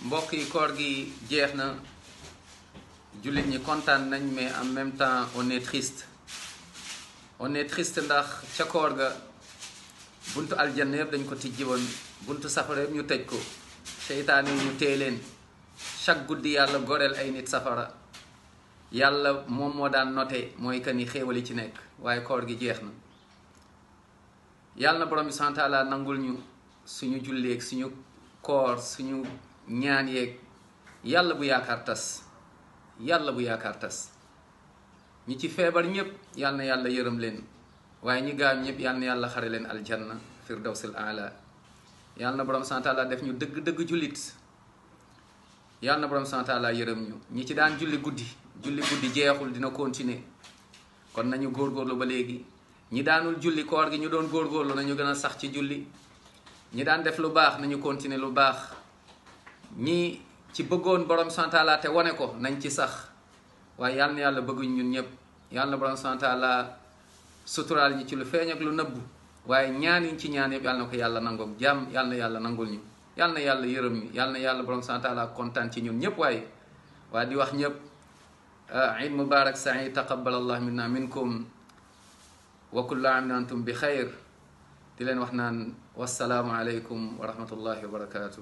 mbokk yi koor gi jeex na jullit ñi kontaan nañ mais en même temps on est triste ndax ca koor ga buntu aljanna yëpp dañ ko tijji woon buntu safara yëpp ñu tëj ko seytaane yi ñu téye leen chaque guddi yàlla goreel ay nit safara yàlla moom moo daan noté mooy que ni xéewali ci nekk waaye koor gi jeex na yàlla na borom bi subhaanahu wa taala nangul ñu suñu julleeg suñu koor suñu ñaan yeeg yàlla bu yaakaar tas yàlla bu yaakaar tas ñi ci feebar ñépp yàlla na yàlla yërëm leen waaye ñi gaañ ñépp yàlla na yàlla xare leen aljanna firdawsil aala yàlla na borom subhaanahu wa taala def ñu dëgg-dëgg jullit yàlla na borom subhaanahu wa taala yërëm ñu ñi ci daan julli guddi jeexul dina continuer kon nañu góorgóorlu ba léegi ñi daanul julli koor gi ñu doon góorgóorlu nañu gën a sax ci julli ñi daan def lu baax nañu continuer lu baax ñi ci bëggoon borom subhaanahu wa taala te wane ko nañ ci sax waaye yàlla na yàlla bëgguñ ñun ñëpp yàlla na borom subhaanahu wa taala suturaal ñi ci lu feeñ ak lu nëbbu waaye ñaan yiñ ci ñaan yëpp yàlla na ko yàlla nangoog jàmm yàlla na yàlla nangul ñu yàlla na yàlla yërëm ñu yàlla na yàlla borom subhaanahu wa taala kontaan ci ñun ñëpp waaye di wax ñëpp Eid Mubarak Saïd taqabbal allah minna minkum wa kullu aamin antum bi xayr di leen wax naan wassalaamu aleykum wa rahmatullahi wa barakatuh